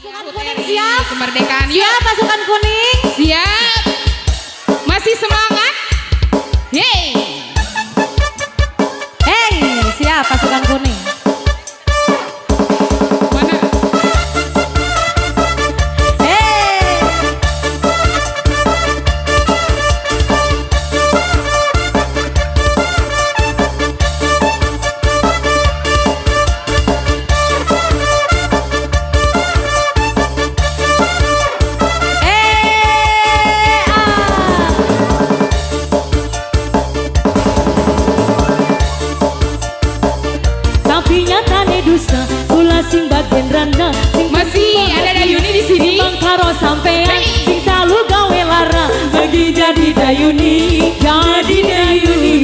Pasukan kuning siap? Kemerdekaan. Yuk. Siap pasukan kuning? Siap. Masih semangat? Yeay. Hey, siap pasukan kuning. Mana? Hey. Eh, ah. Tapi nyatane dusta, kula sing bagian randa, sing Masih ada Dayuni di sini. timbang karo sampean Hey. sing selalu gawe lara Bagi jadi Dayuni, jadi Dayuni.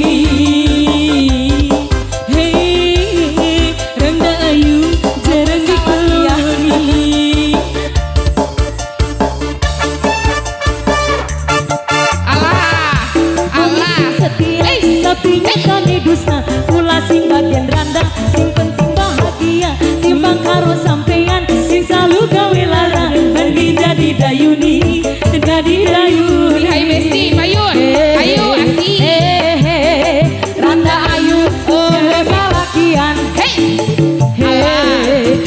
Hei, Rangda Ayu, jarang dikeloni. Allah. Allah. Setia tapi nyatane dusta, kula sing bagian randa, sing penting bahagia timbang karo sampean sing selalu gawe lara. Bagi jadi Dayuni, jadi Dayuni. Hai Besti, Payun. Ayo, asik. Hehehe, Randa Ayu, oh salakian. Hey. Allah.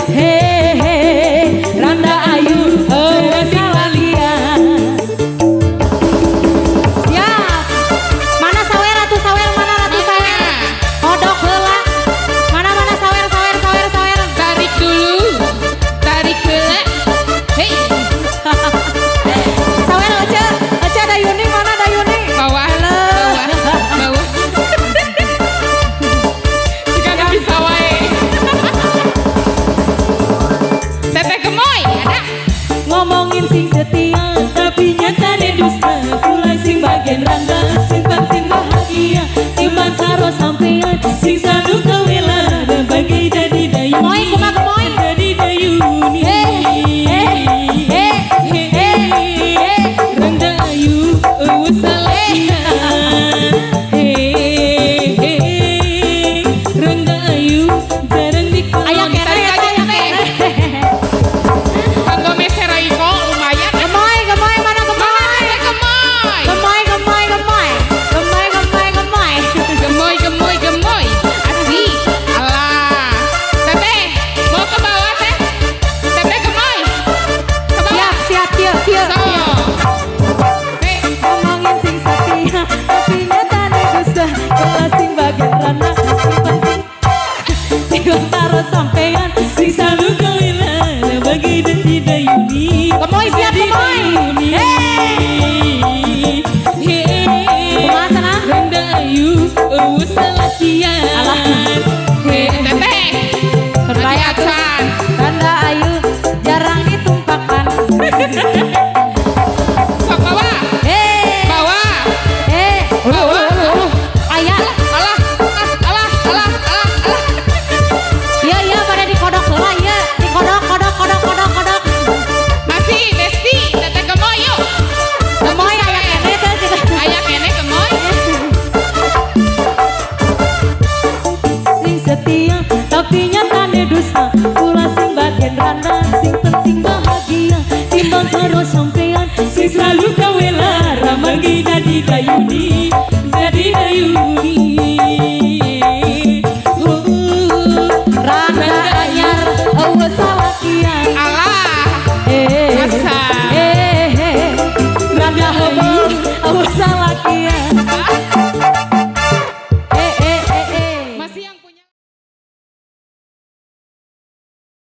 Hehehe, Randa Ayu, oh salakian. Siap. Mana sawer, ratu sawer, mana ratu sawer? Kodok heula. Mana mana sawer, sawer, sawer, sawer. Tarik dulu. Tarik heula. Hey. Sawer Ece, Ece Dayuni, mana Dayuni? Bawah. Bawah. Bawah. Sekarang bisa wae. Teteh Gemoy, ada. Ngomongin sing setia Tapi nyatane dusta, kula sing bagian randa, sing penting bahagia timbang karo sampean sing selalu gawe lara bagi jadi Dayuni. Gemoy, kumaha gemoy? Jadi Dayuni. Eh, eh, eh, eh, eh. Rangda Ayu, euweuh salakian. Hei, Rangda Ayu, jarang dikeloni. Aya keneh Tarik eta, aja, aya Teteh. keneh. Kanggo meser Aiko lumayan. Gemoy, gemoy, mana Mana gemoy? Teteh Gemoy? Gemoy, gemoy, gemoy. Gemoy, gemoy, gemoy. Gemoy, gemoy, gemoy. Asik. Allah. Teteh, mau ke bawah, Teh? Teteh Gemoy. Ke bawah. Siap, siap, kieu, kieu. So. Hei, Ngomongin sing setia tapi nyatane dusta, kula sing bagian randa, sing penting timbang karo sampean Sing selalu gawe lara bagi jadi Dayuni. Gemoy, siap, Jadi gemoy. Dayuni. Hey. Hei, Kumaha cenah? Rangda Ayu, euweuh salakian. Alah. Hei, Teteh. Terbaik Hati atuh. acan. Randa Ayu jarang ditumpakan. Sok bawah. Eh, Bawah. eh, Bawah. aya. Alah, alah, alah, alah, alah. Iya, iya, pada dikodok heula, iya. Dikodok, kodok, kodok, kodok, kodok. Masih, Besti, Teteh Gemoy yuk. Gemoy aya keneh teh cik. Aya keneh Gemoy. Sing setia tapi nyatane dusta, kula sing bagian randa, sing penting bahagia timbang karo sampean sing selalu gawe lara bagi jadi Dayuni, jadi Dayuni.